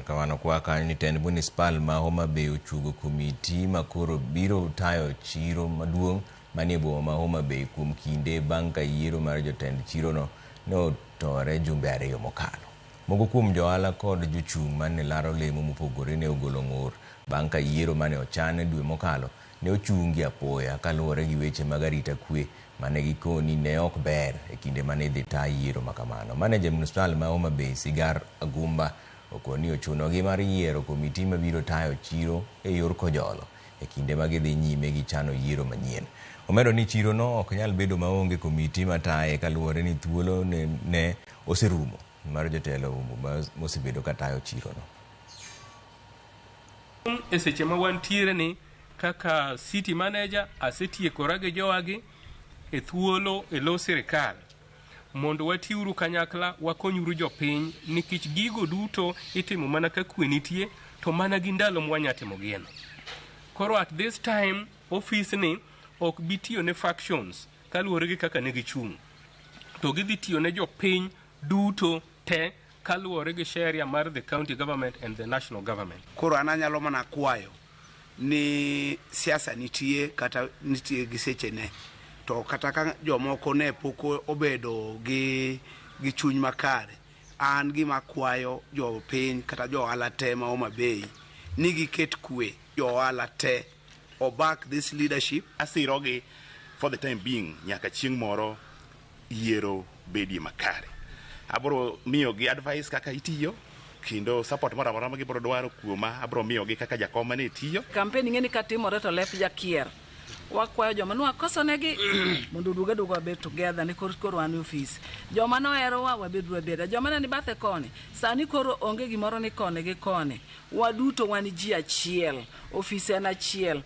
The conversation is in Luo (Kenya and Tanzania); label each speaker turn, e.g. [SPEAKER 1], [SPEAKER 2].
[SPEAKER 1] Erokamano kwa kanyo ni tend Munispal ma Homa Bay ochuogo komiti ma koro biro tayo chiro maduong' manie boma ma Homa Bay kuom kinde bang' ka yiero mar jotend chirono ne otore jumbe 2 mokalo. Moko kuom johala kod jochung' mane laro lemo mopogore ne ogolo ng'ur bang' ka yiero mane ochan dwe mokalo ne ochungi apoya kaluwore gi weche mag arita kwe mane gikoni ne ok ber e kinde mane idhi ta yiero makamano. Maneja Munispal ma Homa Bay Sigar Agumba okoni ochunogi mar yiero komiti mabiro tayo chiro e yor kojolo e kinde ma gidhi nyime gi chano yiero manyien. Omedo ni chiro no ok nyal bedo maonge komiti mataye kaluwore ni thuolo ne oserumo mar jotelo mosebedo ka tayo chiro no.
[SPEAKER 2] E seche ma wantiere ni kaka city manager asetiekora gi jowagi e thuolo e lo sirikal mondo watiuru kanyakla, wakonyuru jopiny, nikech gigo duto itimo mana ka kwe nitie, to mana gi ndalo mwanya timo gieno. Koro at this time office ni ok bi tiyo ne factions kaluwore gi kaka ne gichung', to gidhi tiyo ne jopiny duto te kaluwore gi sheria mar the county government and the national government.
[SPEAKER 3] Koro an anyalo mana kwayo ni siasa nitie kata nitie gi sechene, to kata ka jomoko ne pok obedo gi chuny makare, an gima kwayo jopiny kata jo ohala te ma Homa Bay ni giket kwe, jo ohala te oback this leadership.
[SPEAKER 4] Asirogi for the time being nyaka chieng' moro yiero bedie makare. Abro miyogi advice kaka itiyo, kendo support moro amora ma gibiro dwaro kuoma abro miyogi kaka jakom mane tiyo.
[SPEAKER 5] Campaign ing'e ni katimore to lep jakier. Wakwayo joma nwakosonegi mondo oduog aduoga wabed together ni koro koro wan e ofis. Joma noherowa wabeduru abeda. Joma ne ni bathe koni sani koro onge gimoro ni koni gi koni. Waduto wan ji achiel. Ofis en achiel.